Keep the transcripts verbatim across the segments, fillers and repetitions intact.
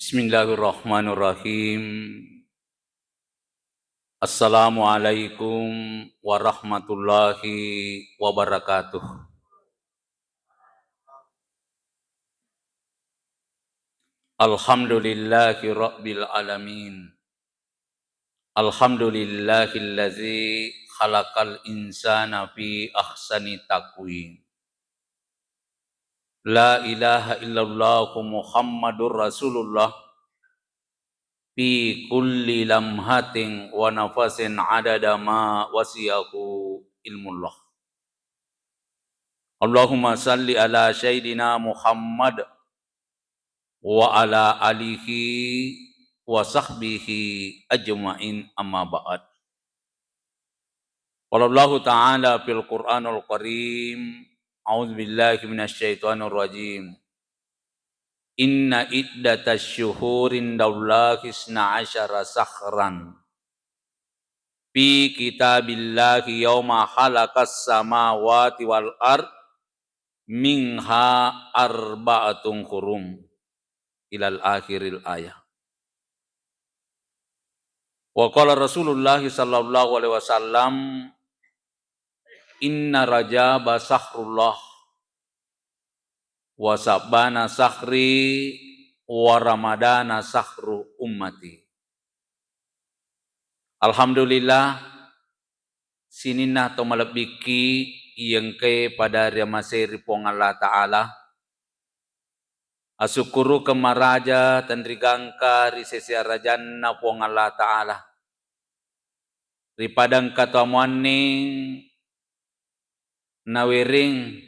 Bismillahirrahmanirrahim. Assalamualaikum warahmatullahi wabarakatuh. Alhamdulillahi rabbil alamin. Alhamdulillahillazi khalaqal insana fi ahsani taqwim. La ilaha illallah Muhammadur Rasulullah fi kulli lamhatin wa nafasin adada ma wasiyahu ilmullah. Allahumma salli ala sayyidina Muhammad wa ala alihi wa sahbihi ajma'in, amma ba'd. Qala Allahu ta'ala fil Qur'anul Karim, a'udzu billahi minasy syaithanir rajim. Inna iddatasy syuhuri indallahi isna asyara syahran fi kitabillahi yauma khalaqas samawati wal ard minha arba'atun hurum, ilal akhiril ayah. Wa qala Rasulullah sallallahu alaihi wasallam, inna Rajaba sahrullah, wa Sya'bana sahri, wa Ramadana sahru ummati. Alhamdulillah, sininna to malebbikki iyengkae pada riamasei ri Puang Allah Ta'ala. Asukkurukeng maraja tenrigangka ri sese arajanna Puang Allah Ta'ala. Ri pada engka to muanning nawereng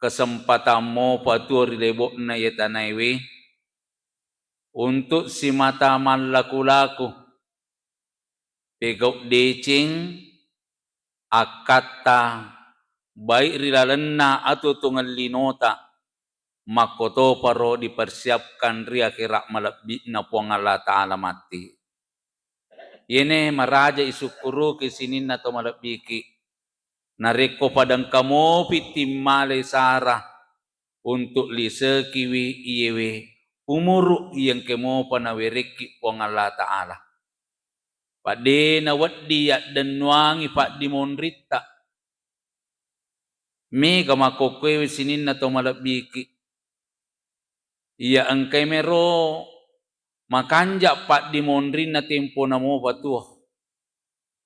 kesempatan mopa tuo ri lebo'na iye tanaewe untuk simata mallaku-laku, pegau deceng, akkatta, baik ri lalenna atuo-tuongeng linota, makkotoparo dipersiapkan ri akhera malebbi'na Puang Allah Ta'ala matti. Iyene maraja isukkuruki sininna to malebbiki. Narekko pada engka mopi timmalai sara untuk lisekiwi iyewe umuru iyengke mopa nawerekki Puang Allah Ta'ala. Padde nawedding yaddennuangi paddimonritta. Mega makkokkoewe sininna to malebbiki. Iya engkai mero makanja paddimonrinna tempona mopa tuo.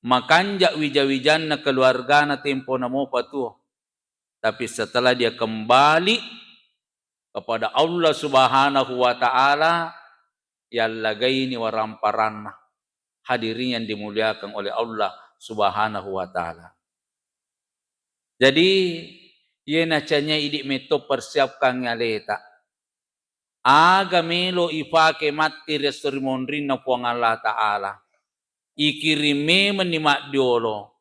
Makanja wija-wijanna keluargana tempona mopa tuo. Tapi setelah dia kembali kepada Allah Subhanahu wa Ta'ala, yallagaini waramparanna. Hadirin yang dimuliakan oleh Allah Subhanahu wa Ta'ala. Jadi, iye nacanya idi metto persiapkan aleta. Aga melo ifake matti ri esso ri monrinna Puang Allah Ta'ala. Ikiring memenni maddiolo.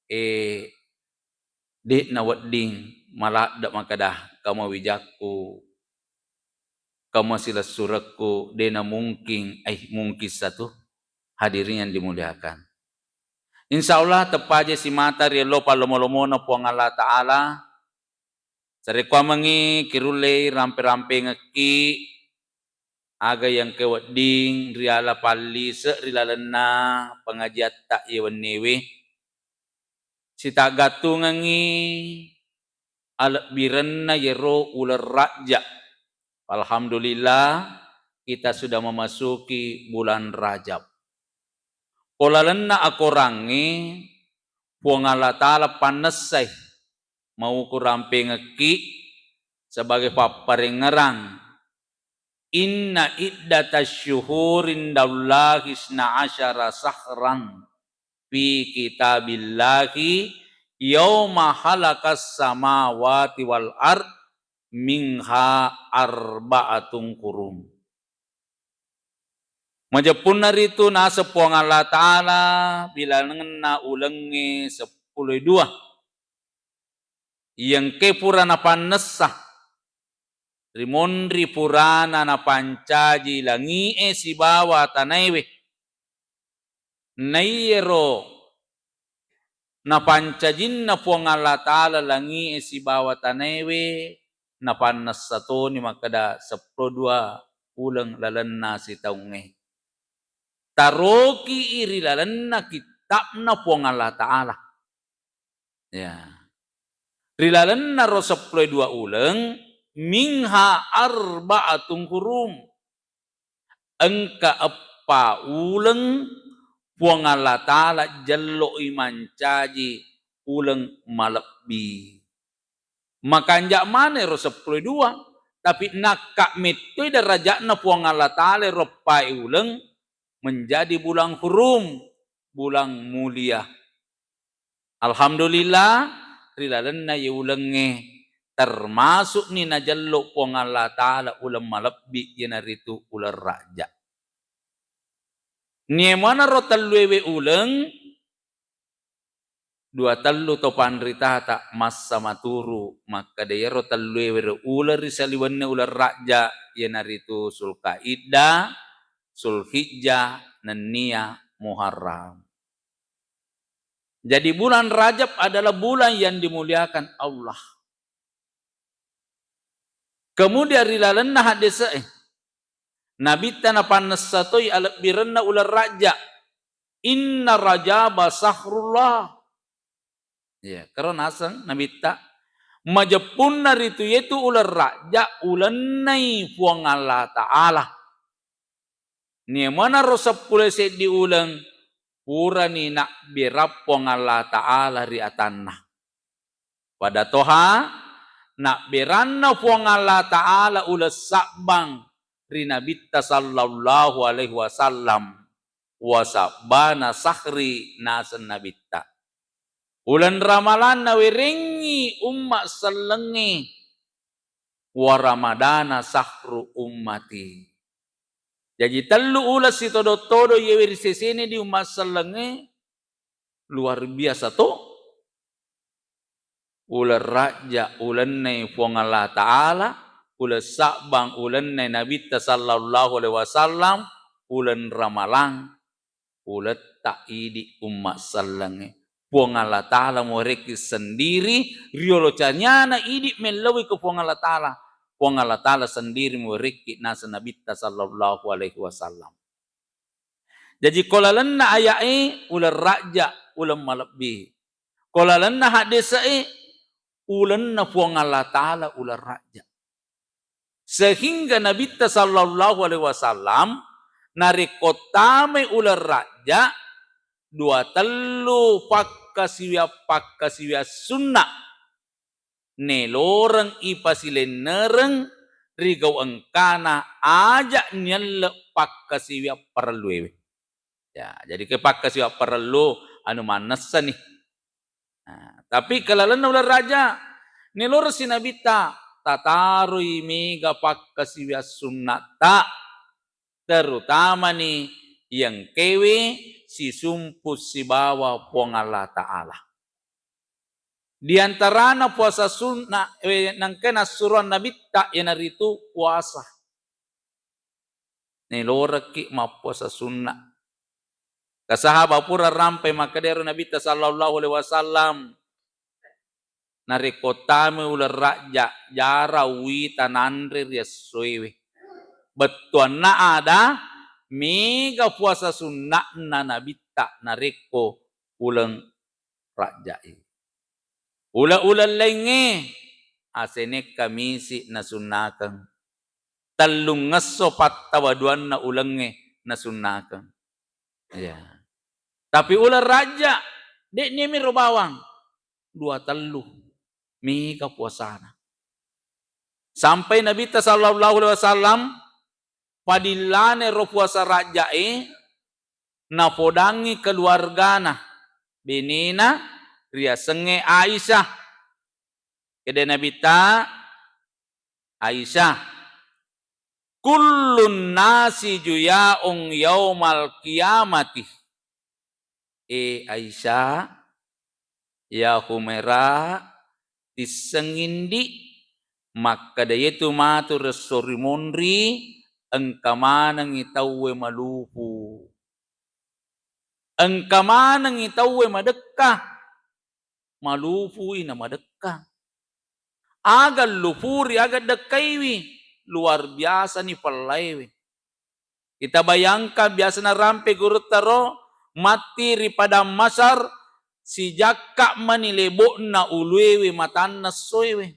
Eh, de' nawedding maladde' makkeda, kama wijakku, kama silessurekku, de' namungkin, eh, mungkin satu. Hadirin yang dimuliakan. Insya Allah teppaje simata ri ello pallomo-lomona Puang Allah Ta'ala. Sarekkuammengngi kirullei rampe-rampengekki aga yang kewedding riala pallise ri lalenna pengajiatta iye wennewe. Sitaggattungengngi alebbirenna yero uleng Rajab. Alhamdulillah, kita sudah memasuki bulan Rajab. Ko lalenna akorangnge, Puang Allah Ta'ala pannessai mauku rampengekki sebagai papparengngerang. Inna iddatasyuhuri indallahi isna asyara syahran fi kitabillahi yauma khalaqas samawati wal ard minha arba'atun hurum. Majeppunna ritu naseng Puang Allah Ta'ala bilangenna ulengnge seppulo dua. Iyengke pura napannessa ri monri purana napancaji langi'e sibawa tanaewe. Naiyero napancajinna Puang Allah Ta'ala langi'e sibawa tanaewe, napannessa toni makkeda seppulo dua uleng lalenna sitaungnge. Taroki'i ri lalenna kitta'na Puang Allah Ta'ala. Ya. Ri lalenna ro seppulo dua uleng, minha arba'atun hurum. Engka eppa uleng Puang Allah Ta'ala jello'i mancaji uleng malebbi. Makanja' maneng ro seppulo dua, tapi nakka mettoi darajatna Puang Allah Ta'ala ro eppae uleng menjadi bulan hurum, bulan mulia. Alhamdulillah, ri lalenna ye ulengnge termasukni najello Puang Allah Ta'ala uleng malebbi, iyanaritu uleng Rajab. Niyemanaro telluewe uleng, dua tellu to panritata massa maturu makkeda, iyaro telluewe ro uleng ri saliwenna uleng Rajab, iyanaritu Sulkaidah, Sulhijjah, nennia Muharram. Jadi, bulan Rajab adalah bulan yang dimuliakan Allah. Kemudian, ri lalenna haddese'e, Nabitta napannessa toi alebbirenna uleng Rajab, "Inna Rajaba sahrullah." Ya, karo naseng Nabitta, majeppunna ritu yetu uleng Rajab ulennai Puang Allah Ta'ala. Niyemanaro seppulo seddi uleng purani nabberang Puang Allah Ta'ala ri atanna. Padatoha nabberanna Puang Allah Ta'ala uleng Sabbang ri Nabitta sallallahu alaihi wasallam, wa sabbana sahri, naseng Nabitta. Uleng Ramalang nawerengngi umma sellengnge, wa Ramadana sahru ummati. Jaji tellu uleng sitodo-todo iyewe ri sesena di umma sellengnge, luar biasa to. Uleng Rajab ulennai Puang Allah Ta'ala, uleng Sabbang ulennai Nabitta sallallahu alaihi wasallam, uleng Ramalang uletta idi umma sellengnge. Puang Allah Ta'ala muwerekki sendiri, riolo caniana idi mellauwi ke Puang Allah Ta'ala. Puang Allah Ta'ala sendiri muwerekki naseng Nabitta sallallahu alaihi wasallam. Jaji, ko lalenna aya'e uleng Rajab, uleng malebbi. Ko lalenna haddese'e ulenna Puang Allah Ta'ala uleng Rajab. Sehingga Nabitta sallallahu alaihi wasallam narekko tamai uleng Rajab, dua tellu pakkasiwiang-pakkasiwiang sunna neloreng ipasilennereng ri gau engkana aja nielle pakkasiwiang parelluewe. Ya, jadi ke pakkasiwiang parellu anu mannessa ni. Nah, tapi ke lalenna uleng Rajab, neloreng si Nabitta tataroi mega pakkasiwiang sunnatta, terutamani engkaewe sisumpu sibawa Puang Allah Ta'ala. Di antarana puasa sunna, eh, nengka nassuroang Nabitta, iyanaritu puasa. Nelorekki mappuasa sunna. Kasahaba pura rampai makkedaro Nabitta sallallahu alaihi wasallam, narekko tame uleng Rajab, jara uwita nanre ri essoewe. Bettuanna ada mega puasa sunna'na Nabitta narekko uleng Rajja'i. Uleng-uleng laingnge, Asene Kamisi nasunnakeng. Tellungngesso pattawa duanna ulengnge nasunnakeng. Ya. Tapi uleng Rajja, de'ni miro bawang. Dua tellu. Mega puasana. Sampai Nabitta sallallahu alaihi wasallam padillane ro puasa Rajja'i, napodangngi keluargana, benena riasengnge Aisyah. Kede Nabitta, Aisyah, "Kullun nasi juya'un yaumal qiyamati." E Aisyah, ya Humaira, tissengindi makkeda, yetu matu resso ri monri, engka manengngi tauwe malupu. Engka manengngi tauwe madekka, malupui na madekka. Aga lupuri, aga dekkaiwi? luar biasa ni pellaewe. Kita bayangkan, biasa narampe gurutta ro, matti ri padang Masar, sijakka mani lebo'na uluewe, matanna essoewe.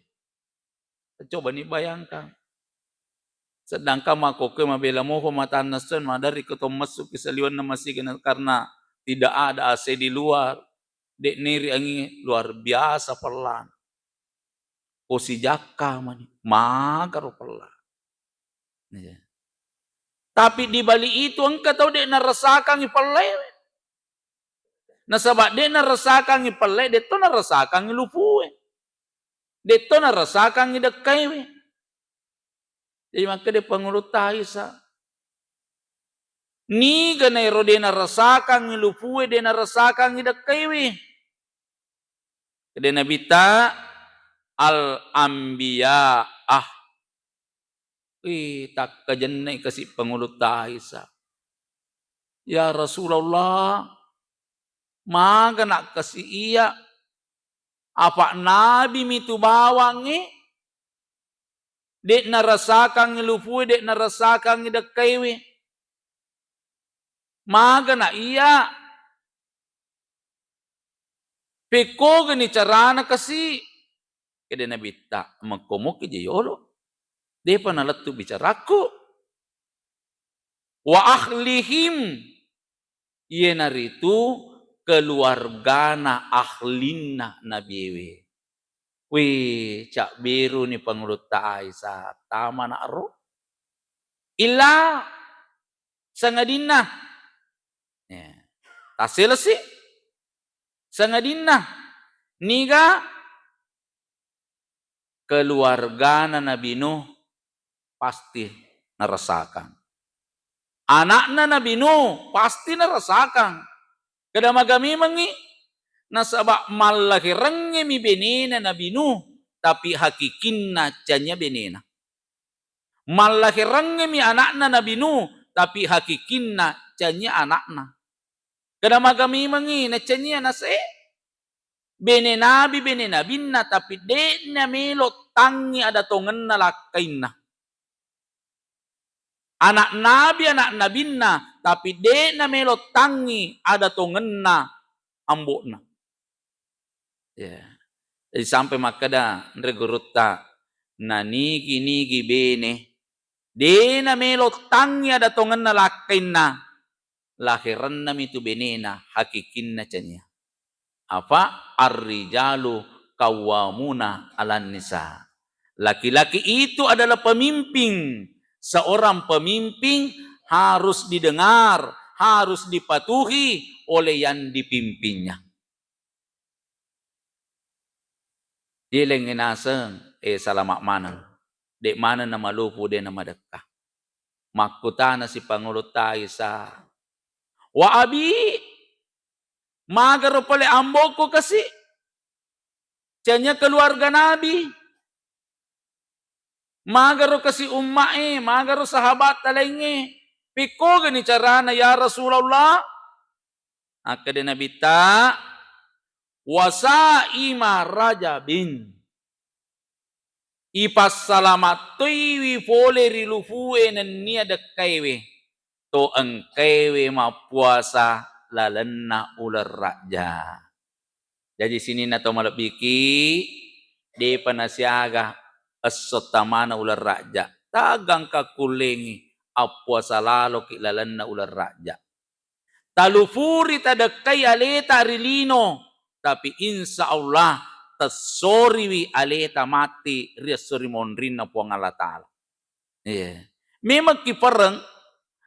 Coba ni bayangkan. Sedangkan makkokkoe mabela moko matanna esso, maderri ko to messu ki saliwenna masiga na, karena tidak ada A C di luar. Dek neri angi luar biasa pellan. Ko sijakka mani, magaro pellan. Iya. Tapi di balik itu engka tau dek narasakangi pellaewe. Nasaba dek narasakangi pelle, dek to narasakangi lupue. Dek to narasakangi dekkaiwe. Jadi makkeda Pangulutta Aisyah, niga naero dek narasakangi lupue, dek narasakangi dekkaiwe? Kede Nabitta, al anbiya ah. Ih, takkajenne'i kasi Pangulutta Aisyah. Ya Rasulullah, maga nakkasi iya? Apa nabi mitu bawangnge, dek narasakangngi lupue, dek narasakangngi dekkaiwe. Maga na iya? Pekkogani carana kasi? Kede Nabitta, mekkomoki je yolo. Depa nalettu bicarakku. Wa ahlihim, iyanaritu keluargana, ahlinna nabiewe. Wih, cabberuni Pangulutta Aisyah, tama na ro. Illa sangadinna. Ya. Tasselessi. Sangadinna. Niga keluargana Nabi Nuh pasti narasakang. Anakna Nabi Nuh pasti narasakang. Keda maga memengngi, nasaba mallaherengngemi benena Nabi Nuh, tapi hakikinna canya benena. Mallaherengngemi anakna Nabi Nuh, tapi hakikinna canya anakna. Keda maga memengngi nacanya nase? Bene nabi, bene nabinna, tapi de'na melo tangngi ada tongenna lakkainna. Anak nabi, anak nabinna, tapi de'na melo tangngi ada tongenna ambo'na. Ya. Jadi sampai makkeda nre gurutta, nanigi-nigi bene, de'na melo tangngi ada tongenna lakkainna, laherennami tu benena hakikinna cania. Apa? Ar-rijalu qawwamuna 'alan nisa. Laki-laki itu adalah pemimpin. Seorang pemimpin harus didengar, harus dipatuhi oleh yang dipimpinnya. Dielengngi naseng, eh, salama maneng. De' maneng namalupu, de' namadekka. Makkutana si Pangulutta Aisyah, "Wa abi, magaro pale ambo'ku kasi? Canya keluarga Nabi? Magaro kasi umma'e, magaro sahabatta laingnge? Pekkogani carana ya Rasulullah?" Akkeda Nabitta, "Wasaima Rajabin." Ipassalama toiwi fole ri lupue nennia dekkaiwe, to engkaiwe mappuasa lalenna uleng Rajja. Jaji sininna to malebbiki, depa nasiaga esso tamana uleng Rajja. Taggangka kullengi appuasa laloki lalenna uleng Rajja. Talupuri tadekkai aleta ri lino, tapi insya Allah tessoriwi aleta matti ri esso ri monrinna Puang Allah Ta'ala. Iya. Memang kipereng,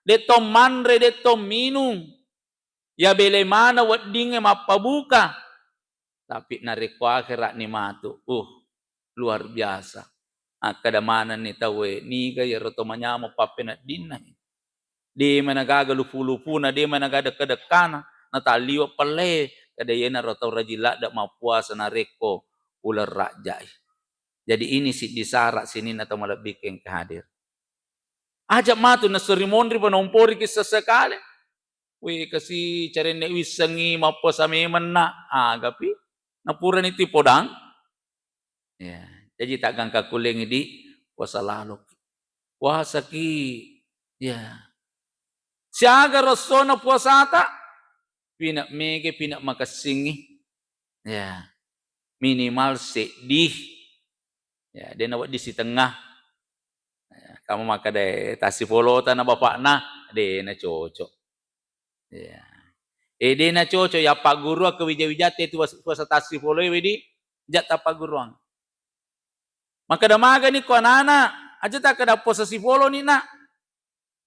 de'to manre, de'to minung. Ya bele mana weddingnge mappabuka. Tapi narekko akhera'ni matu, uh, luar biasa. Akkeda manenni tauwe, niga iyaro to manyameng pappeneddinna. De managaga lupu-lupuna, de managa dekka-dekkana, natalliwe pelle, kada iyanaro tau rajing ladde mappuasa narekko uleng Rajjai. Jadi ini siddi sara sininna tau malebbiku engka hadir. Aja matu nassori monri pa naomporiki sesekale. Wih, kasi carenne wissengi mappuasa memenna, agapi napurani tu podang. Ya, jaji taggangka kullengi di puasa laloki. Puasaki. Ya. Siaga rossona puasata? Pine' mege, pine' makessingngi. Ya. Minimal seddi. Ya, de' nawedding sitengnga. Ya, kamu makkeda, "Eh, tassipolota na bapakna," de' nacocok. Ya. Eh, de' nacocok, ya, pagguruang ke wija-wijatta itu puas-, puasa tassipoloe wedi, ja' tapagguruang. Makkeda magani ko anana, aja takkeda puasa sipoloni, Nak.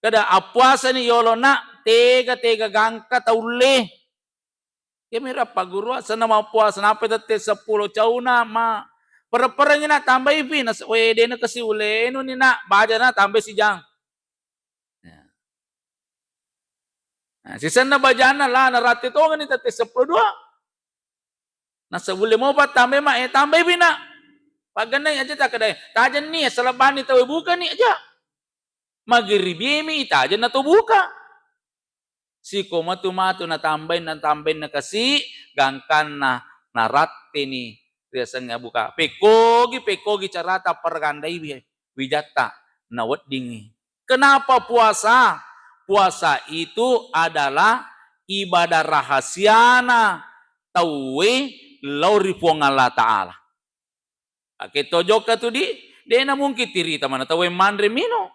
Kada appuasani yolo, Nak, tega-tega gangka taulle. Iyamiro appagguruang, senna mappuasa, nappa tette seppulo cauna, ma, pereng-perengngi, Nak, tambaipi, nas-, we, de' nakasi ulenuni, Nak, bajana tambai sijang. Ya. Nah, sisenna bajanna la naratte tongeni tette seppulo dua. Nasaba ulle mopa tambai, Mak, eh, tambaipi, Nak. Paggennai aja takkedae. Tajenni, salebbani tau bukani aja. Mageribiemi itajeng na to buka. Siko matu-matu natambai, natambai nakasi, gangkanna naratteni riasengnge buka. Pekkogi, pekkogi carata pargandaiwi wijatta naweddingngi. Kenapa puasa? Puasa itu adalah ibadah rahasiana tauwe lao ri Puang Allah Ta'ala. Ake to jokka tu di, de' namungkin tirita mana tauwe manre mino.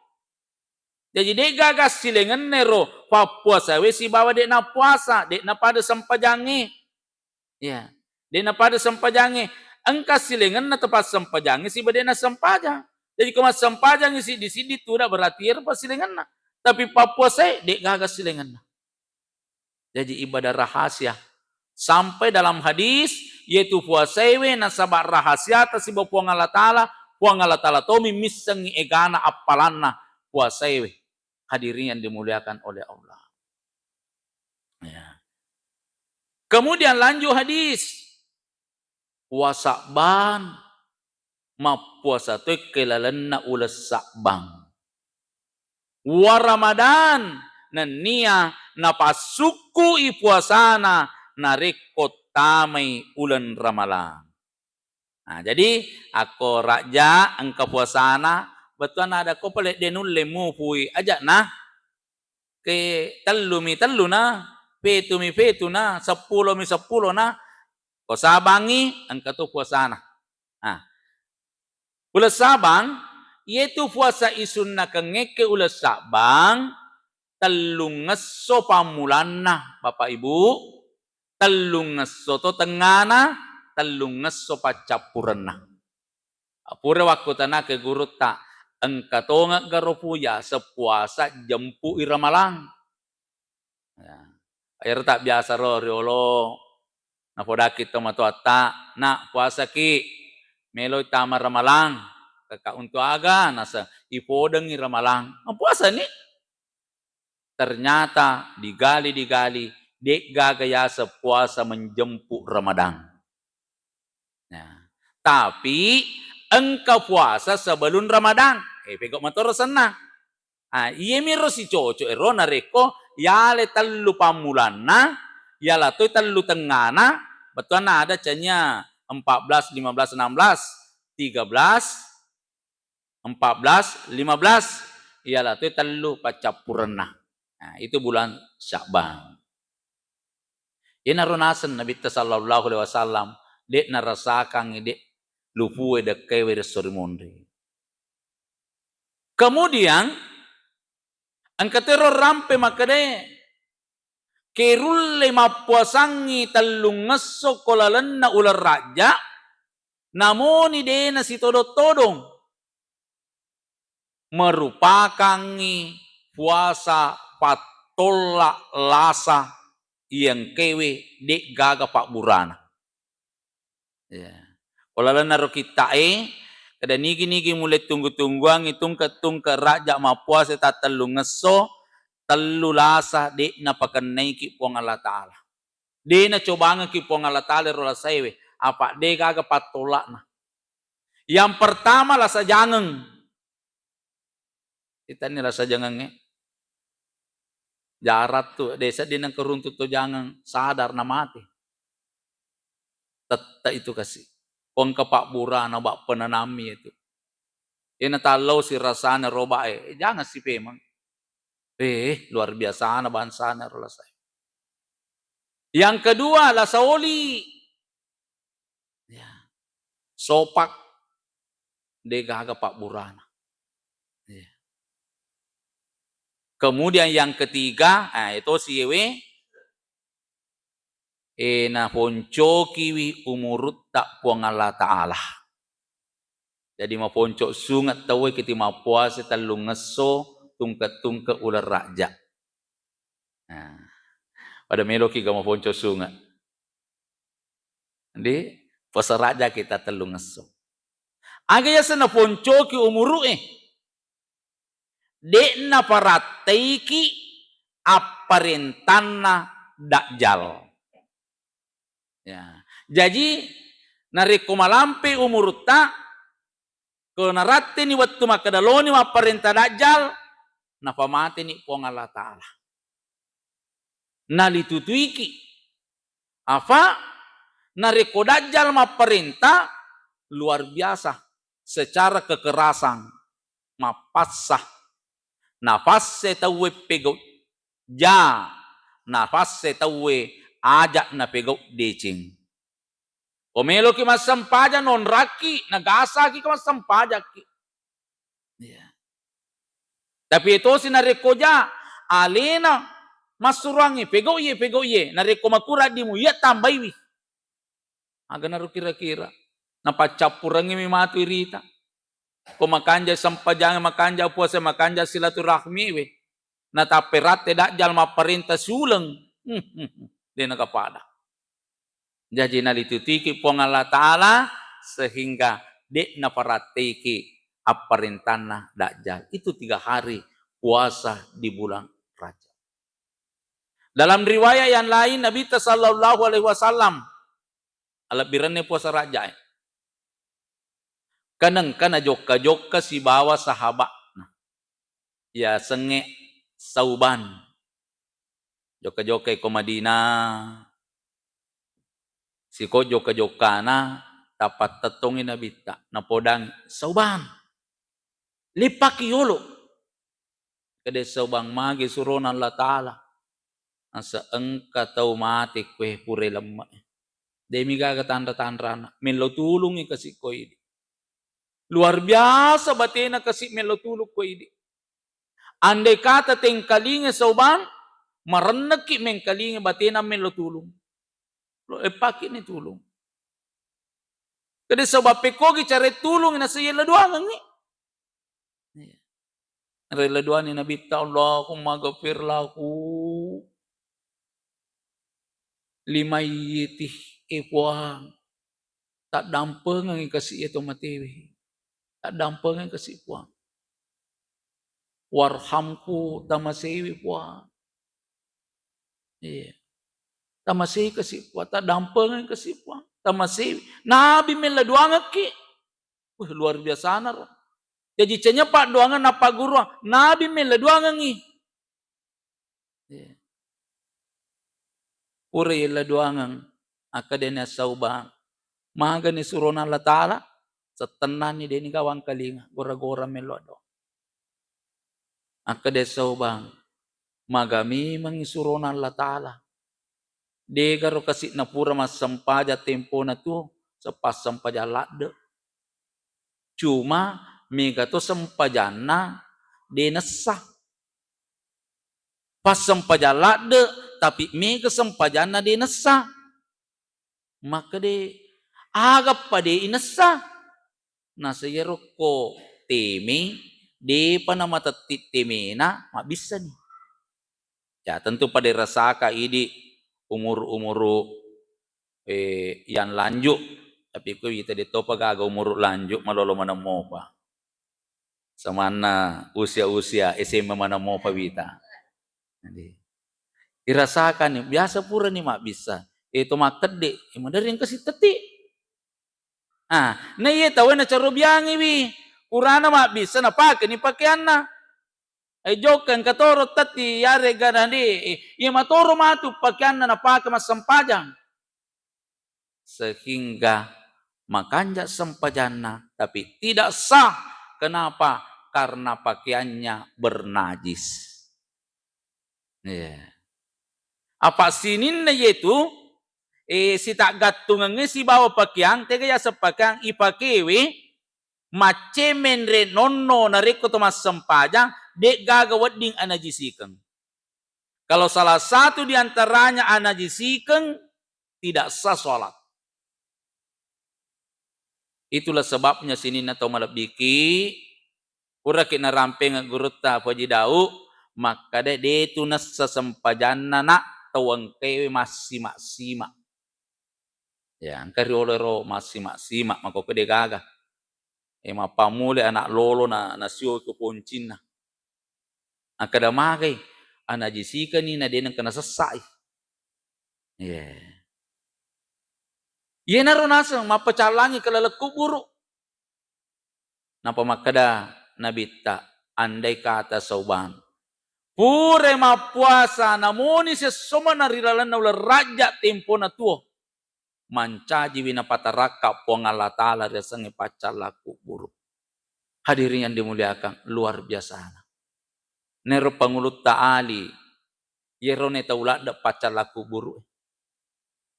Jaji de' gaga silengenna ero pappuasawe sibawa de' napuasa, de' napada sempajangnge. Ya, de' napada sempajangnge. Engka silengenna to passempajangnge siba de' nassempajang. Jadi ko massempajangngi siddi-siddi tuda berarti ero pasilengenna. Tapi pappuasae de' gaga silengenna. Jadi ibadah rahasia. Sampai dalam hadis, yaitu puasaewe nasaba rahasiata siba Puang Allah Ta'ala, Puang Allah Ta'ala tomi missengngi egana appalanna puasaewe. Hadirin yang dimuliakan oleh Allah. Ya. Kemudian lanjut hadis. Wa Sa'ban, mappuasa toi ke lalenna uleng Sa'ban. Wa Ramadan, nennia napassukku'i puasana narekko tamai uleng Ramalang. Nah, jadi akko Rajja engka puasana, bettuanna ada ko pale de' nulle mupui aja'na. Ke tellumi telluna, petumi petuna, seppulomi seppulona, ko Sabangngi engka to puasana. Nah, uleng Sabang, iyetu puasa isunnakengngekke uleng Sabang, tellungngesso pammulanna, Bapak Ibu, tellungngesso to tengngana, tellungngesso paccappurenna. Pura wakkutanake gurutta, engka tongeng garo puya seppuasa jempu'i Ramalang. Ya. Ero tak biasa ro riolo, napodaki tomatoatta, "Nak, puasaki, meloi tama Ramalang." Kaka, "Untuk aga?" Nasa, "Ipodengi Ramalang." Mapuasani. Ternyata digali-digali, de'gaga yaseng puasa menjemput Ramadan. Nah, tapi engka puasa sebelum Ramadan. Eh, pegau matoro senna. Ah, iyemiro sicoco ero narekko yale tellu pammulanna, yala toi tellu tengngana, bettuanna ada canya empat belas, lima belas, enam belas, tiga belas, empat belas, lima belas, iyalah tu tellu paccappurenna. Nah, itu bulan Sya'ban. Iyanaro naseng Nabitta sallallahu alaihi wasallam, de' narasakangngi de' lupue dekkewe resso ri monri. Kemudian, engka tero rampe makkedae, kerulle mappuasangngi tellungngesso ko lalenna uleng Rajja, namoni de' nasitodong-todong. Merupakangngi puasa pattolla lasa iyengkewe de' gaga pabburana. Ya. Ko lalenna ro kitta'e, kada nigi-nigi mulle tunggu-tungguangngi tungke-tungke Rajja mappuasa tattellungngesso, tellu lasa de' napakennaiki Puang Allah Ta'ala. De' nacobangengki Puang Allah Ta'ala ro lasaewe, apa de' gaga pattola'na. Yang pertama lasa jangeng. Itanni lasa jangengnge. Jarattu, de' sedding nengka runtu to jangeng, sadar na mate. Tette itu kasi. Ko engka pabburana, bak penanammi itu. Ena tallau sirasana roba e, eh, jangan sipemeng. Eh, luar biasana bangsana ro lasa e. Yang kedua, lasa oli. Ya. Sopak, de gaga pabburana. Ya. Kemudian yang ketiga, eh, itu siwe, eh, naponcokiwi umurutta Puang Allah Ta'ala. Jadi maponco sunge tauwe kiti mappuasa tellungesso tungke-tungke uleng Rajab. Nah, pada meloki ga maponco sunge. Di puasa Rajab kita tellungesso. Aga yaseng naponcoki umuru e. De'na paratteiki apparentanna Dajjal. Ya. Jaji, narekko malampe umurutta, ko naratteni wettu makkeda loni mapparenta Dajjal, napamateni Puang Allah Ta'ala. Nalitutuiki. Afa, narekko Dajjal mapparenta, luar biasa secara kekerasan, mappassa. Nafasse tauwe pegau ja, nafasse tauwe aja napegau deceng. Ko meloki massempajang, nonrakki, nagasaki ko massempajakki. Iya. Tapi etosi narekko ja, alena massuroangngi, pegau iye, pegau iye. Narekko makurang dimu, iya tambaiwi. Aga naro kira-kira. Napaccappurengngi mi matu irita. Ko makanja sempajang, makanja puasa, makanja silaturahmi we. Natappe ratte Dajjal mapparenta suleng. De nakapada. Jaji nalitutiki Puang Allah Ta'ala sehingga de naparatteiki apparentanna Dajjal. Itu tiga hari puasa di bulan Rajab. Dalam riwayat yang lain, Nabi sallallahu alaihi wasallam alebbirenni puasa Rajab e. Kanengka najokka-jokka sibawa sahaba'na. Yasengnge Sauban. Jokka-jokka ko Madinah. Siko jokka-jokkana, tapattettongi Nabitta. Napodang, "Sauban, leppaki yolo." Kede Saubang, magi surona Allah Ta'ala. Asa engka tau mate kue pura lemma. Demi gaga tanra-tanrana. Mello tulungi kasi ko idi. Luar biasa batena kasi mello tulung ko idi. Andai kata tengkalinga Saubang, marennekki mengkalinga batena mello tulung. Lo epaki ni tulung. Kede Saubang pekogi care tulung na seyella doangengi. Iya. Rela doani Nabitta, "Allahumma ghafir lahu limayyitih, e Puang, taddampengengi kasi e to matewe. Taddampengengi kasi Puang. Warhamhu, tamaseiwi Puang." Iya. Tamasei kasi Puang, taddampengengi kasi Puang. Tamasei. Nabi mella doangekki. Wah, luar biasana ro. Jaji cenyepa doangeng napagguruang, Nabi mella doangengi. Iya. Pura yella doangeng, akkadena Saubang. Magani surona Allah Ta'ala, settennanni deni gawang kalinga, gora-gora mello doang. Akkade Saubang, maga memengngi surona Allah Ta'ala. Degaro kasi napura massempajang tempona tuo, sepassempajang ladde. Cuma mega to sempajanna de nessa. Passempajang ladde, tapi mega sempajanna de nessa. Makkede, agappa de inessa? Nasa iyaro ko teme, depa namatetti temena, mabbissani. Ya, tentu pada rasaka idi umuru-umuru, eh, yang lanjut. Tapi ko ita de topa gaga umuru lanjut, malolo maneng mopa. Samanna usia-usia S M A maneng mopa wita. Jadi, irasakanni, biasa purani mabbissa. Eh, to makkedde, eh, maderri engka sitetti. Ah, na iye tauwe nacarobiangiwi. Purana mabbissa, napakeni pakeanna. Eh, jokka engka toro tetti, yarega nadi, eh, iya matoro matu pakeanna napake massempajang. Sehingga makanja sempajanna, tapi tidak sah Kenapa? Karena pakaiannya bernajis. Iya. Apa sininna yetu, eh, sitaggattungengnge sibawa pakeang, tega yaseng pakeang ipakewe, macce menre nonno narekko to massempajang, de'gaga wedding anajisikeng. Kalau salah satu di antaranya anajisikeng, tidak sah sholat. Itulah sebabnya sininna tau malebbiki, puraki narampengeng gurutta Haji Daud, makkeda, "De tu nessa sempajanna, Nak, tau engkaewe massima-sima." Ya, engka riolo ero massima-sima, makkokko de gaga. Eh, mappammule anak lolo na, nasio ke poncinna. Akkeda magai, anajisikani na de nengka nasessai. Iya. Iyanaro naseng mappacallangi ke laleng kuburu. Nappa makkeda Nabitta, andai kata Sauban, pura mappuasa namoni sessomana ri lalenna uleng rajja tempona tuo, mancajiwi napatarakka Puang Allah Ta'ala riasengnge paccalla kuburu. Hadirin yang dimuliakan, luar biasana. Nero pangulutta Ali, iyero ne tau ladde paccalla kuburu.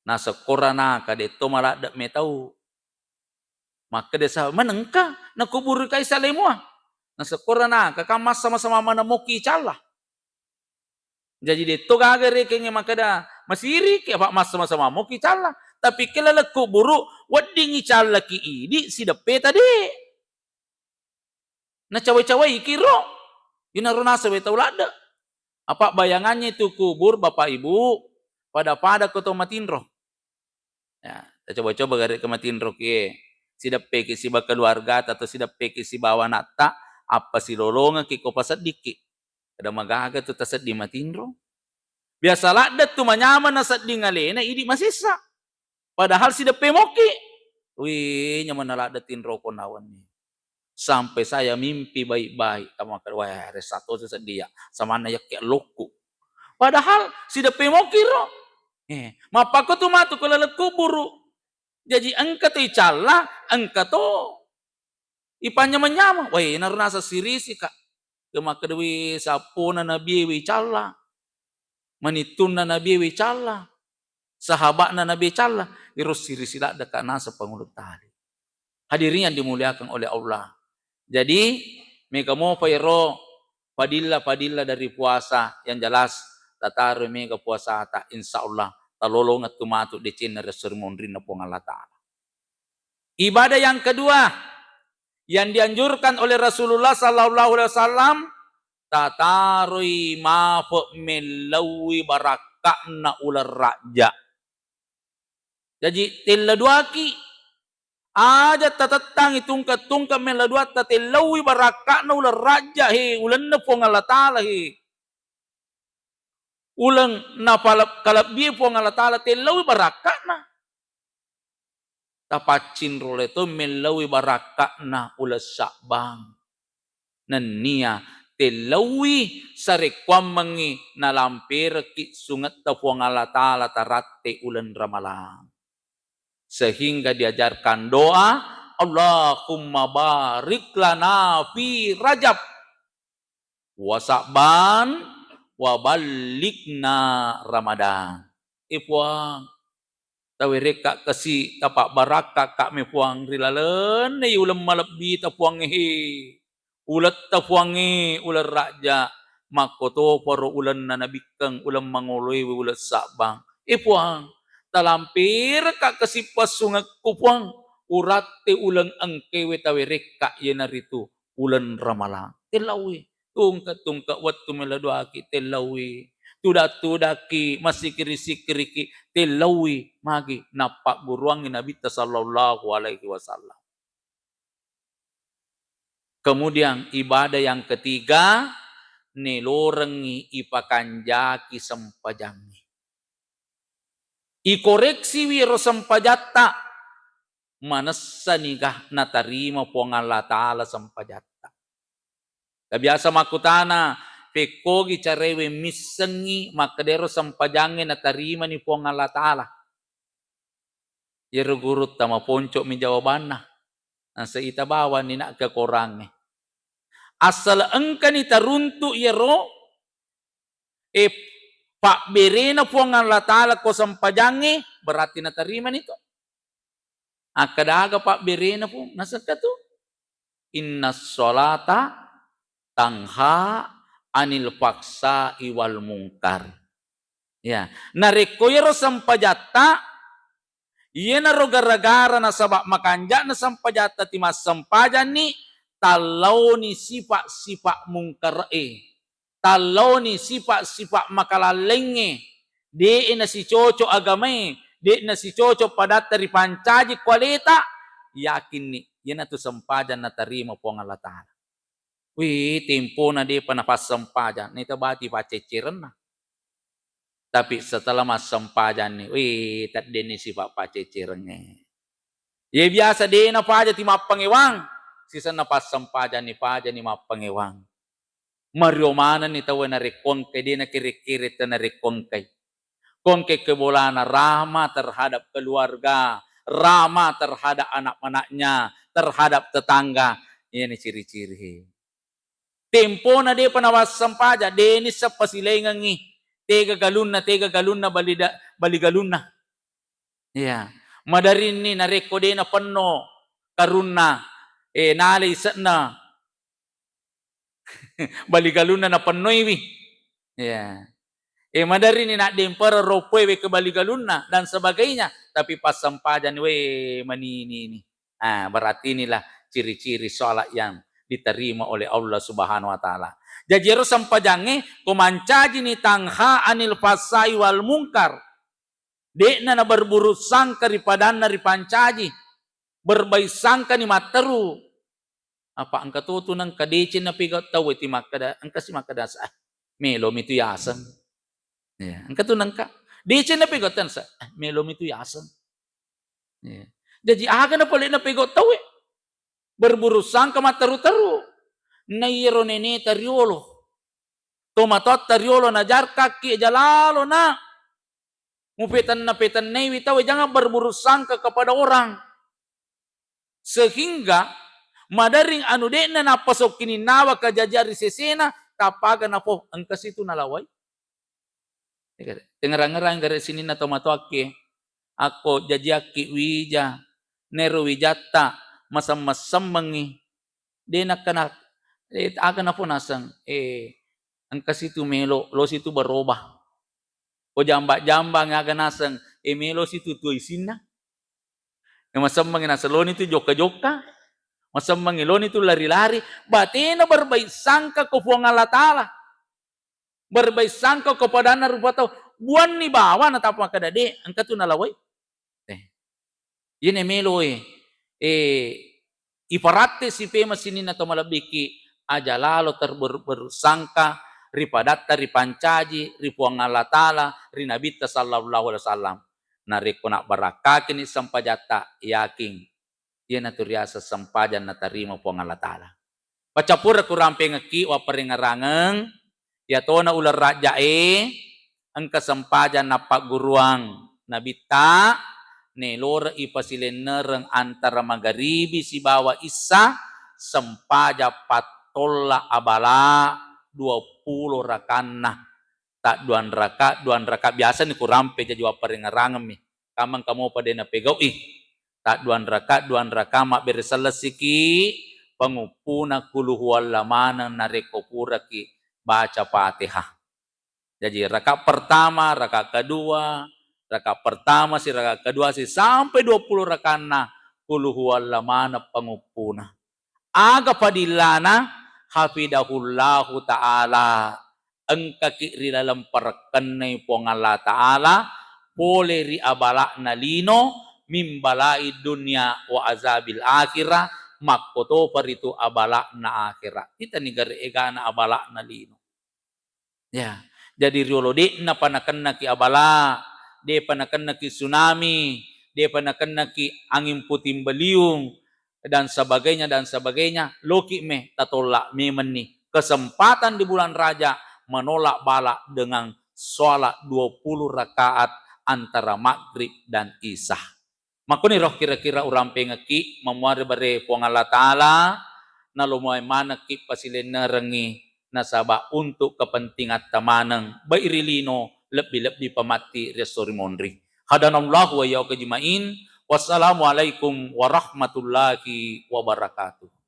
Nasekkorana ka detto maladde metau. Makkeda sa, "Manengka nakuburu kai salemua?" Nasekkorana ka, "Kan massama-sama mana moki calla." Jaji detto gaga rekengnge makkeda, "Masiriki, apa massama-sama moki calla." Tapi ke laleng kuburu, weddingi callaki idi, sideppe tadi. Nacawa-cawaiki ro. Inaro nasaba tau ladde. Apa bayangannya itu kubur, Bapak Ibu, pada-pada ko to matinro. Ya, tacoba-coba gare ke matinro kie. Sideppeki siba keluargata atau sideppeki sibawa anatta, apa silolongeki ko paseddikki. Kada magaga tu tasedding matinro. Biasa ladde tu manyameng nasedding alena, idi masessa. Padahal sideppe moki. Wih, nyamanna ladde tinro ko nawenni. Sampai saya mimpi baik-baik. Tama ke, wah, resa to seddi ya. Samanna yakke lokku. Padahal sideppe moki ro. Eh, mappako tu matu ko laleng kuburu. Jaji engka to icalla, engka to ipanyameng-nyameng. Wah, inaro naseng sirisi ka. Ke makkedawi sappona nabie wi calla. Manittunna nabie wi calla. Sahaba'na nabie calla. Iro sirisi ladde ka naseng pangulutta Ali. Hadirin yang dimuliakan oleh Allah. Jadi, mega mopa ero padilla-padilla dari puasa, yang jelas tataroi mega puasata, insya Allah talolongeng tu matu decenna ri esso ri monrinna Puang Allah Ta'ala. Ibadah yang kedua yang dianjurkan oleh Rasulullah sallallahu alaihi wasallam, tataroi mafe mellauwi barakka'na uleng rajja. Jaji, tella duaki. Aja tatettangi tungke-tungke mella duatta, tellauwi barakka'na uleng rajja he, ulenna Puang Allah Ta'ala he. Uleng napale-, kalebbie Puang Allah Ta'ala, tellauwi barakka'na. Tapaccinrole to mellauwi barakka'na uleng Sya'ban. Nennia tellauwi sarekkuammengngi nalamperekki sungetta Puang Allah Ta'ala taratte uleng Ramalang. Sehingga diajarkan doa, "Allahumma barik lana fi Rajab wa Sya'ban wa ballighna Ramadan." Eh, Puang, tawerekka kasi, tapabbarakkakka mi Puang ri lalenna uleng malebbita Puang he. Uletta Puangnge, uleng rajja, makkotoparo ulenna nabikkeng, uleng mangoloewe, uleng Sabbang. Eh Puang, talamperekka kasi passungekku Puang, uratte uleng engkewe tawerekka, iyanaritu uleng Ramalang. Tellaui, tungke-tungke wettu melo doaki, tellaui, tuda-tudaki, massikiri-sikiriki, tellaui, magi nappagguruangngi Nabitta sallallahu alaihi wasallam. Kemudian ibadah yang ketiga, nelorengngi ipakanjaki sempajangnge. Ikoreksiwi ero sempajatta, manessaniga natarima Puang Allah Ta'ala sempajatta. Tabiasa makkutana, pekkogi carewe missengngi makkedero sempajangnge natarimani Puang Allah Ta'ala. Iyaro gurutta maponco'mi jawabanna. Naseng ita bawanni nak ke korangnge. Asal engkani taruntu iyaro, eh, pabberena Puang Allah Ta'ala ko sempajangnge, berarti natarimani to. Akkeda aga pabberena Puang? Nasengka tu, "Inna sholata tanha anil faksa iwal mungkar." Ya, narekko iyaro sempajatta, iyanaro gara-gara nasaba makanja'na sempajatta timassempajanni, tallaoni sifa-sifa mungkara'e, tallaoni sifa-sifa makalallengnge, de'e nasicoco agamae, de'e nasicoco padatta ripancaji ko aleta, yakinni iyanatu sempajang natarima Puang Allah Ta'ala. Wih, tempona depa napassempajang, naita bati pacceccerenna. Tapi setelah massempajanni, wih, teddenni sifa pacceccerengnge. Ye biasa de napaja ti mappangewang, sisenna passempajanni pajani mappangewang. Mario manenni tauwe narekko engkai, de nakere-kere tau narekko engkai. Ko engkai kebolana rahma terhadap keluarga, rahma terhadap anak-anaknya, terhadap tetangga. Iyani ciri-ciri. Tempona depa nawassempajang, de nisseng pasilaingengngi tega galunna, tega galunna bali da-, bali galunna. Iya. Madarinni narekko de napenno karunna, eh, nalai ise'na bali galunna napennoiwi. Iya. Eh, madarini naddempereng roppoe wekka bali galunna dan sebagainya, tapi passempajanni, we, manini ini. Ah, berarti inilah ciri-ciri sholat yang diterima oleh Allah Subhanahu wa Ta'ala. Jaji ero sempajangnge ko mancajini tanha anil fasai wal mungkar. De'na naberburuk sangka ri padanna ripancaji, berbaik sangkani matteru. Apa engka to tu nengka deceng napegau tauwe ti makkeda, engka si makkeda sa, "Ah, melomi tu yaseng." Ya, engka tu nengka deceng napegau tauwe sa, "Ah, melomi tu yaseng." Ya. Jaji aga na pole napegau tauwe? Berburuk sangka matteru-teru. Na iyaro neneta riolo, tomatoatta riolo najarkakki aja lalo na. Mupetenna-petennaiwi tauwe, jangan berburuk sangka kepada orang. Sehingga madaring anu de'na nappasokkininnawa kajajia ri sesena, tappaga napo engka situ nalawai. Tengerang-ngerang gare sininna tomatoakki, akko jajiakki wija, nero wijatta masemmeng-semmengngi, de nakkana, eh, aga napo naseng, eh, engka situ melo, lo situ berubah. Ko jamba-jambang aga naseng, eh, melo situ tuo isinna. Eh, masemmengngi naseng loni tu jokka-jokka, masemmengngi loni tu lari-lari, batena berbaik sangka ko Puang Allah Ta'ala. Berbaik sangka ko padanna rupa tau. Buanni bawa natappa makkeda, "De, engka tu nalawai." Eh. Iyene meloe, eh, iparatte sipema sininna to malebbiki, aja lalo terberuk-beruk sangka ri padatta ripancaji ri Puang Allah Ta'ala, ri Nabitta sallallahu alaihi wasallam. Narekko nabbarakkakini sempajatta, yakin iyanatu riaseng sempajang natarima Puang Allah Ta'ala. Pacappureng kurampengekki wapparengngerangeng, iyatona uleng rajjae engka sempajang nappagguruang Nabitta, neloreng ipasilennereng antara magaribi sibawa issa, sempajang pattolla abala duappulo rakanna. Tadduang raka, duang raka biasani kurampe jaji wapparengngerangemmi. Kamang kamopa de napegau'i. Tadduang raka, duang raka mabbere sellesiki panguppuna qul huwalla maneng narekko puraki baca Fatihah. Jaji raka pertama, raka kedua, raka pertama si, raka kedua si, sampai duappulo rakanna qul huwalla maneng panguppuna. Aga padillana? Hafidahullahu ta'ala, engkaki ri laleng parekkennai Puang Allah Ta'ala pole ri abala'na lino, min balai dunya wa azabil akhirah, makkotopa ritu abala'na akhirah. Itani gare egana abala'na lino. Ya, jadi riolo de'napa nakennaki abala, de'pa nakennaki tsunami, de'pa nakennaki angin puting beliung, dan sebagainya, dan sebagainya, loki me tatolla memenni kesempatan di bulan Rajab menolak bala dengan sholat dua puluh rakaat antara maghrib dan isya. Makkuniro kira-kira urampengekki mamuare bare Puang Allah Ta'ala, nalomoe manekki pasilennerengngi nasaba untuk kepentingatta maneng, baik ri lino, lebbi-lebbi pamatti ri esso ri monri. Hadanallahu wa iyyakum ajmain. Wassalamualaikum warahmatullahi wabarakatuh.